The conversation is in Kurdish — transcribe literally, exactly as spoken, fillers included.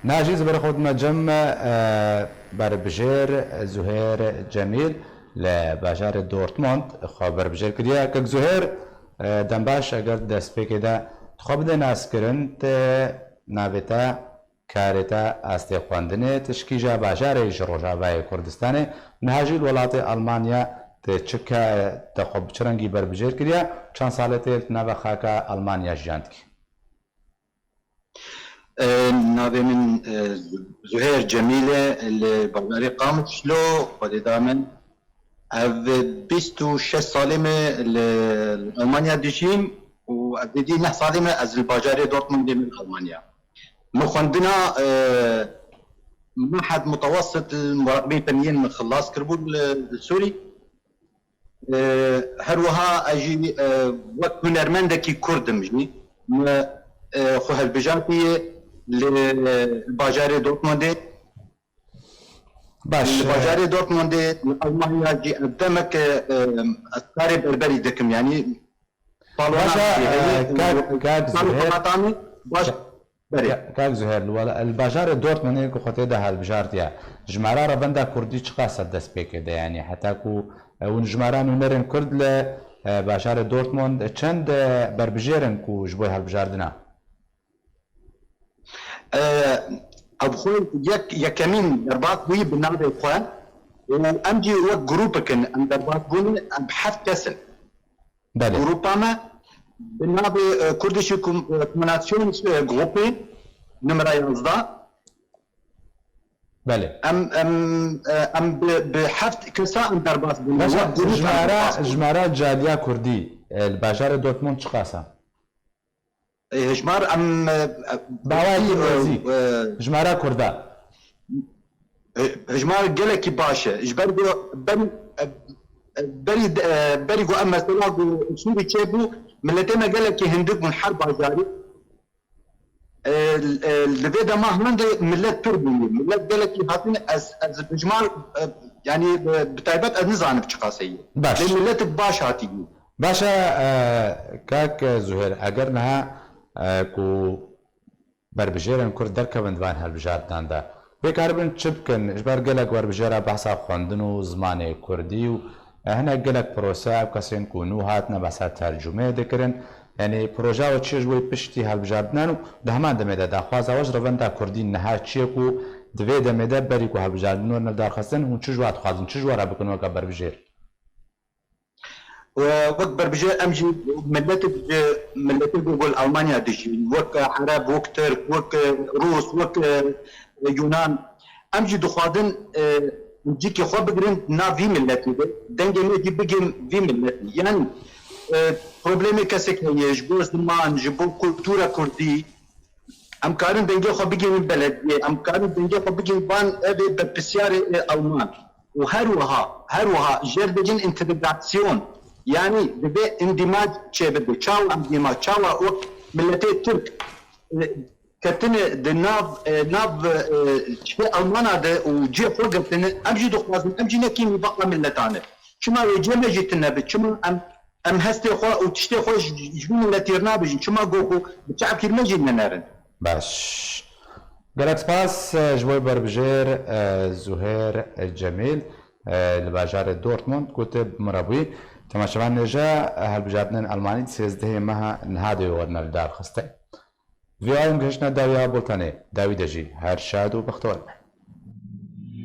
Niha jî ziber xwe dime cem, e, berbijêr Zuhêr Cemîl li bajarê Dortmund xwe berbijêr kiriye. Kek Zuhêr, e, dembaş, eger destpêkê de dixwe bide naskirin, te navê te, karê te, astê xwendinê, tişkî ja bajarê ji Rojavayê Kurdistanê, niha jî li welatê Almanya te çi ke, te xwe bi çi rengî berbijêr kiriye, çend salê tê li nava xaka Almanya jiyan dikî? E, navê min, e, Zuhêr Cemîl e, li bajarê Qamişlo xwedê da min. Ev bîst û şeş salê me li, li Almanya dijîm û ev êdî neh salê me ez li bajarê Dortmundê me li Almanya. Min xwendina, e, mehed mutewessit li muraqibên feniyên min xilas kiribû li, li Sûrî. E, her wiha ez jî, e, wek hunermendekî Kurd im jî. Me, e, xwe hilbijartiye li, e, bajarê Dortmundê. Baş, Li e, bajarê Dortmundê, li Almanya jî ev demek, e, e, ez karê berberî dikim, yanî salona Baş e, min jî heye, e, kak, kak kar û Zuhêr, xebatanê baş. Berê. Ka-, kak Zuhêr, li wela-, li bajarê Dortmundê ku xwe tê de hilbijartiye, jimara revenda kurdî çiqas e destpêkê de, yanî heta ku, e, hûn jimara nûnerên kurd li, e, bajarê Dortmund, e, çend, e, berbijêr in ku ji bo hilbijardina? E, ev xwe yek, yekemîn derbas bûyî bi navê xwe û em jî wek grûpek in, em derbas bûne, em heft kes in. Belê. Grûpa me bi navê, e, Kurdische Kom-, e, Kommunikationsgruppe numara yazdeh. Belê. Em, em, e, em bi, bi heft kesa em derbas bûne. Baş e, wek grûp em jimara, derbas bûne. Jimara caliya kurdî, e, li bajarê Dortmund çiqas e? E, hejmar em, e, e, Bi awayekî e, nêzîk. E, Jimara kurda. E, hejmar gelekî baş e. Ji ber ku berî, e, e, berî, e, berî ku em mesela ku Sûrî çêbû, miletê me gelekî hindik bûn her bajarî. E, e, li vê dema hindê millet pir bûye. Millet gelekî hatine ez, ez hejmar, e, yanî, e, bi taybet ez nizanim çiqas heye. Baş. Lê miletik baş hatî bû. Baş e, e, kak Zuhêr, eger niha, e, ku berbijêrên Kurd derkevin di van hilbijartinan de, pê karibin çi bikin? Ji ber gelek werbijêra behsa xwendin û zimanê Kurdî û, e, hinek gelek prose ev kesên ku nû hatine behsa tercûmeyê dikirin. Yanî proja we çi ye ji bo piştî hilbijartinan û di heman demê de daxwaza we ji revenda Kurdî niha çi ye ku di vê demê de berî ku hilbijardin werne lidarxistin hûn çi ji we dixwazin, çi ji we re bikin weke berbijêr? Wek berbijêr em jî miletik ji miletê ku li Almanya dijîn, wek Ereb, wek Tirk, wek Rûs, wek Yunan, em jî dixwazin, e, cîkê xwe bigirin nav vî miletî de, dengê me jî bigihên vî miletî. Yanî, e, problemê kesek heye ji bo ziman, ji bo kultura kurdî, em karin dengê xwe bigihînin belediyê, em karin dengê xwe bigihînin van evê berpirsiyarê ê Alman. Û her wiha, her wiha jê re dibêjin întegrasyon. Yanî divê îndîmac çêbibe. Çawa îndîmac? Çawa wek miletê Tirk, e, ketine di nav, e, nav, e, çiyê Almana de û cihê xwe girtine, em jî dixwazin, em jî ne kîmî baqla miletan e. Çima wê cihê me jî tune be? Çima em Em hestê xwe û tiştê xwe ji, ji vî miletî re nabêjin. Çima go ku bi çavkî me jî nenerin? Baş. Gelek spas, e, ji bo berbijêr, e, Zuhêr Cemîl, e, li bajarê Dortmund ku tu bi min re bûyî. Temaşevan nêje, e, hilbijartinên Elmanî di sêzdehê meha niha de werine li dar xiste. Vê ayên gihiştine dawiya bultenê. Dawî de jî her şad û bextewar be.